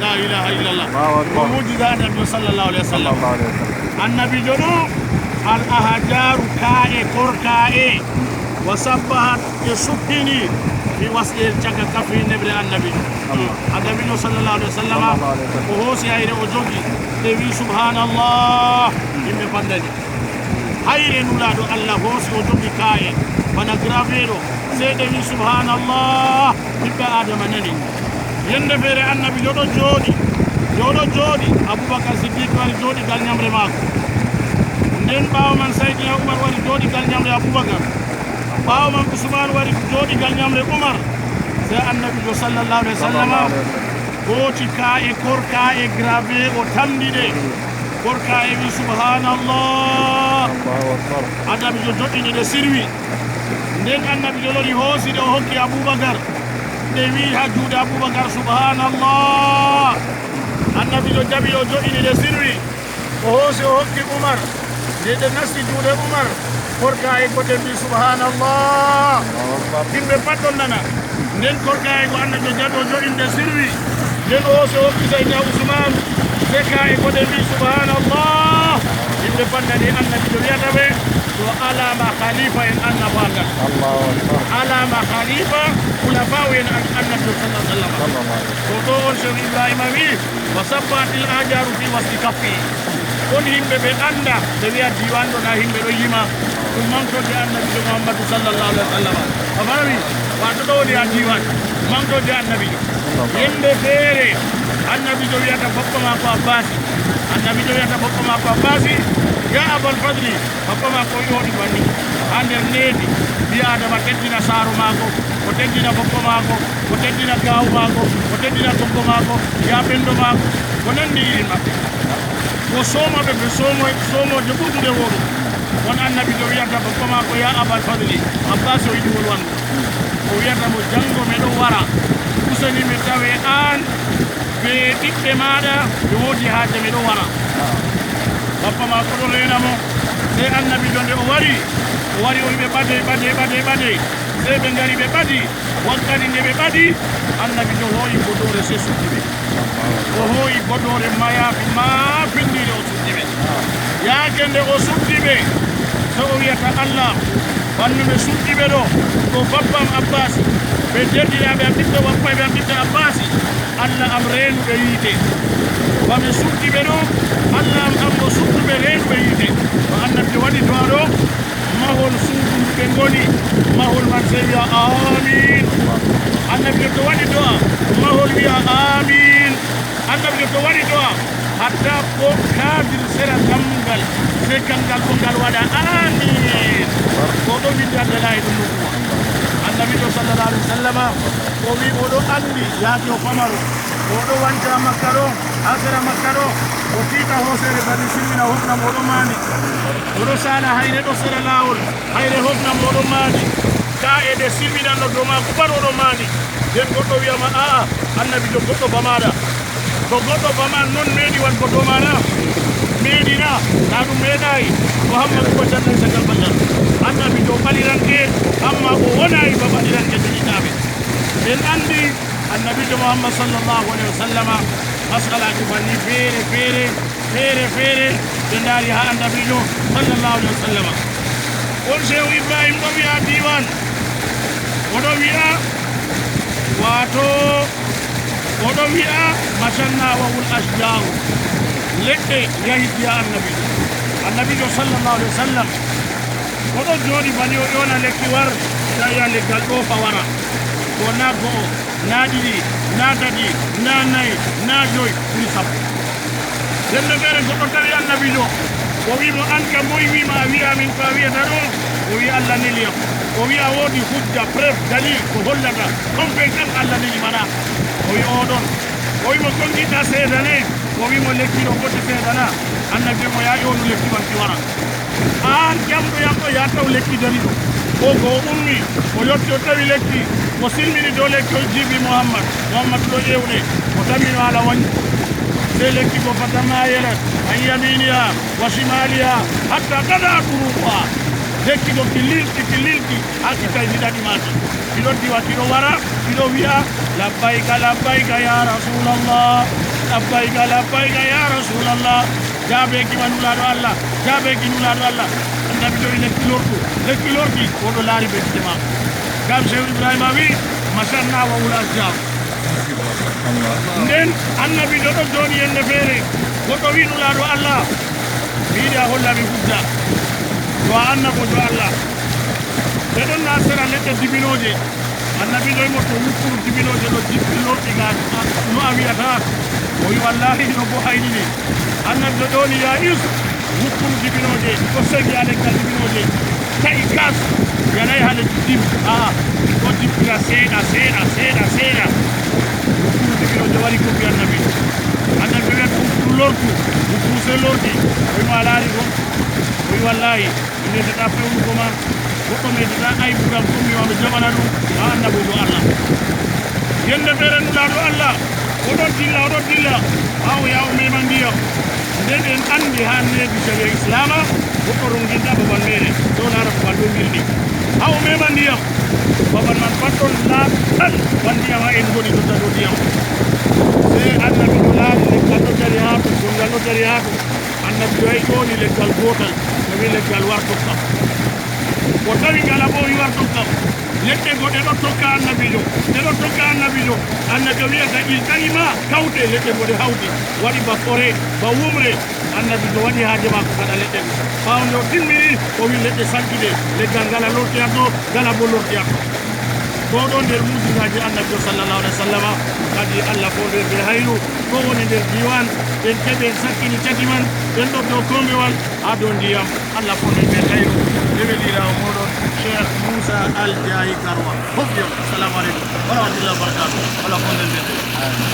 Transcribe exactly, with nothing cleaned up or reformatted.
La ilaha illallah. Allahu akbar. Ko mu'jiza Annabiijo sallallahu alaihi wasallam. Sallallahu alaihi wasallam. Annabiijo ɗo, al ahjaru ka'e, korka'e, wa sabbahat, ɓe subbini, fi wasɗi, caka kafi nebre Annabiijo. Allah. Annabiijo sallallahu alaihi wasallam, sallallahu alaihi wasallam, o hoosi hayre o jogi, ɓe wi, "Subhanallah." Yimɓe pandani. Hayre Nulaaɗo Allah hoosi o jogi ka'e, bana gravé ɗo. Sey ɓe wi, "Subhanallah." Ɓiɓɓe Adama nani. Yende feere Annabiijo ɗo jooɗi, yo ɗo jooɗi, Abubakar Siddiq wari jooɗi gal nyamre maako. Nden ɓaawo man Sayyidina Umar wari jooɗi gal nyamre Abubakar. Ɓaawo man Usman wari jooɗi gal nyamre Umar. Sey Annabiijo sallallahu alaihi wasallam, sallallahu alaihi wasallam, hooti ka'e, korka'e gravé, o tamndi ɗe. Korka'e wi, "Subhanallah." Allahu akbar. Annabiijo joɗɗini ɗe sirwi. Nden Annabiijo lori hoosi ɗe o hokki Abubakar. Ɗe wi ha juuɗe Abubakar, "Subhanallah." Annabiijo jaɓi o joɗɗini ɗe sirwi. O hoosi o hokki Umar. Nde ɗe nasti juuɗe Umar, korka'e gote mbi, "Subhanallah." Allahu akbar. Yimɓe pat ɗon nana. Nden korka'e go Annabiijo jaɓi o joɗɗini ɗe sirwi. Nden o hoosi o hokki Sayyidina Usman. Sey ka'e gote mbi, "Subhanallah." Yimɓe pat nani Annabiijo wi'ata ɓe, to alama khalifa en annabaagal. Allahu akbar. Alama khalifa khulafa'u en an-, Annabiijo sallallahu alaihi wasallam. Sallallahu alaihi wasallam. To ɗo on Shehu Ibrahima wi, "Wa sabbatil ahjaru fi wasli kaffi." On yimɓe ɓe anda, ɓe wi'a diwan ɗo na yimɓe ɗo yima. Ɗum mantoje Annabiijo Muhammadu sallallahu alaihi wasallam. A faami? Wato ɗo woni ha diwan. Mantoje Annabiijo. Yende feere, Annabiijo wi'ata bappa maako Abbasi. Annabiijo wi'ata bappa maako Abbasi, "Ya Abal Fadli." Bappa maako o yooɗi banni. Ha nder needi, ɓii Adama teddina saaro maako, o teddina bappa maako, o teddina kaawu maako, o teddina gorko maako, ya ɓendo maako, ko nandi irin maɓɓe. O sooma ɓe, ɓe soomo-, soomooje ɓurduɗe wooɗugo. On Annabiijo wi'ata bappa maako, "Ya Abal Fadli." Abbasi o yiɗi wolwango. O wi'ata mo, "Jango mi ɗo wara. Useni mi tawe an be ɓiɓɓe maaɗa, mi woodi haaje, mi ɗo wara." Bappa maako ɗo reena mo. Sey Annabiijo nde o wari, o wari o wi'i ɓe, "Ɓadee, ɓadee, ɓadee, ɓadee." Sey ɓe ngari ɓe ɓadi. Wakkati nde ɓe ɓadi, Annabiijo hoo'i godoore sey suddi ɓe. O hoo'i godoore mayaafi maapindiire o suddi ɓe. Yaake nde o suddi ɓe, sey o wi'ata, "Allah, banno mi suddi ɓe ɗo, ko bappa am Abbas, ɓe deerɗiraaɓe am, ɓiɓɓe bappa am, ɓiɓɓe Abbas, Allah am reenuɓe yiite. Ba mi suddi ɓe ɗo, Allah am, am mo sudduɓe reenuɓe yiite." To Annabiijo waɗi du'a ɗo, mahol suudu ndu ɓe ngoni, mahol man sey wi'a, "Aamiin." Annabiijo to waɗi du'a, mahol wi'a, "Aamiin." Annabiijo to waɗi du'a, hatta ko kaadir sera dammugal, sey kangal boo ngal waɗa, "Aamiin." Ko ɗo windi Abdallah ibn Nubuwa. Annabiijo sallallahu alaihi wasallama, o wi o ɗo andi yaake o pamaro, o ɗo wanca Makka ɗo, ha sera Makka ɗo, o tiita hooseere bani silmina hofna mo o ɗo maani. O ɗo saala hayre ɗo sera laawol, hayre hofna mo o ɗo maani. Ka'e ɗe silminanno dow maako pat o ɗo maani. Nden goɗɗo wi'a ma, "A'a, Annabiijo goɗɗo bamaɗa." To goɗɗo bama non meeɗi waɗgo dow ma na? Meeɗi na? Na ɗum meeɗaay. Muhammadu ko jannay sagal ballal. Annabiijo ɓaliranke, amma o wonaay ba ɓaliranke jogitaaɓe. En andi Annabiijo Muhammad sallallahu alaihi wasallama, masalaaji banni feere feere, feere feere, ɓe ndaari haa Annabiijo sallallahu alaihi wasallama. On Shehu Ibrahim ɗo wi'a diiwaan, o ɗo wi'a, waato, o ɗo wi'a, "Mashanna wa hul ashja'u." Leɗɗe yahi biya Annabiijo. Annabiijo sallallahu alaihi wasallam, o ɗo jooɗi bani o ƴoona lekki war, tawi a leggal ɗo fa wara. Ko na go'o, na ɗiɗi, na tati, na nayi, na joyi, ɓuri sappo. Nden feere goɗɗo tawi Annabiijo. O wi'i mo, "An kam, moy wi'i ma a wi'a min ko a wi'ata ɗo?" O wi'i, "Allah neli yam." O wi'i, "A woodi hujja, preuve, dalil, ko hollata on ɓen kam Allah neli ma na?" O wi'i, "Oo ɗon." O wi'i mo, "Ko ngiɗɗa seedane?" O wi'i mo, "Lekki ɗo foti seedana?" Annabi mo, "Yaa ƴoonu lekki man ki wara." Aan ƴamɗo yam ɗo, yaa taw lekki dari ɗo. O go o ummi, o yotti o tawi lekki, o silmini dow lekki, o jiibi Muhammad. Muhammad ɗo ƴeewɗe, o tammi no haala wañi. Sey lekki go fata maayelat, an yaminiha wa shimaliha, hatta kada turuquha. Lekki go ki lilti, ki lilti, haa ki tawi ndi ɗaɗi maaki. Ki ɗon diwa, ki ɗo wara, ki ɗo wi'a, "Labbayka, labbayka, ya Rasulallah. Labbayka, labbayka, ya Rasulallah." Jaabeeki ma, Nulaaɗo Allah, jaabeeki, Nulaaɗo Allah. Annabi jowi lekki lortu, lekki lorti, o ɗo laari be gite maako. Ngam Shehu Ibrahima wi'i, "Mashanna wa ula asjar." Nden Annabiijo ɗon jooɗi yende feere, goɗɗo wi'i, "Nulaaɗo Allah, mi yiɗi a holla mi hujja. To a annaboojo Allah." Ɓe ɗon haa sera leɗɗe dibinooje. Annabiijo wi'i mo, "To wukkuru dibinooje ɗo jippi lorti ga, no a wi'ata?" O wi'i, "Wallahi, no bo hayni ni." Annabiijo ƴoni, "Ya Yusuf, wukkuru dibinooje, ko segi haa leggal dibinooje. Ta'i kas, yanaay haa leddi dim. Aa, ko jippira seeɗa, seeɗa, seeɗa, seeɗa." Wukkuru dibinooje wari koppi Annabi. Annabi wi'ata wukkuru lortu, wukkuru sey lorti. O wi'i mo, "A laari ko?" O wi'i, "Wallahi, mi meetataa fewnugo ma. Goɗɗo meetataa aybugo am, ko mi wi'a mi jaɓana ɗum, a annaboojo Allah." Yende feere Nulaaɗo Allah, o ɗon dilla, o ɗon dilla, haa o yaha o mema ndiyam. Nden en anndi haa neebi sariya Islaama, goɗɗo ronginta babal meere, ɗo laara babal ɗon wirni. Haa o mema ndiyam, babal man pat ɗon laaɓal, ban ndiyam haa en ngoni jotta dow ndiyam. Sey Annabiijo laari leggal ɗo dari haa to, gongal ɗo dari haa to. Annabiijo yahi ƴoni leggal gootal, tawi leggal war tokkam. O tawi ngal boo, o wi war tokkam. Leɗɗe go ɗe ɗo tokka Annabiijo, ɗe ɗo tokka Annabiijo. Annabiijo wi'ata, "Ilta'ima, kawte." Leɗɗe go ɗe hawti, waɗi ba fore, ba wumre. Annabiijo waɗi haaje maako gaɗa leɗɗe go. Ɓaawo nde o timmini, o wi leɗɗe sankiɗe, leggal ngala lorti haa to, ngala boo lorti haa to. Ko ɗon nder mu'jizaaji Annabiijo sallallahu alaihi wasallama, kadi Allah foondere be hayru. Ko woni nder diiwaan, en keɓi en sakkini caki man, en ɗo dow koombewal, haa dow ndiyam. Allah foondere be hayru. E weliraawo mooɗon, Cheikh Moussa Al Diaye Garoua. Fof yon, assalamu alaikum wa rahmatullahi wa barakatuh. Allah foondere be hayru.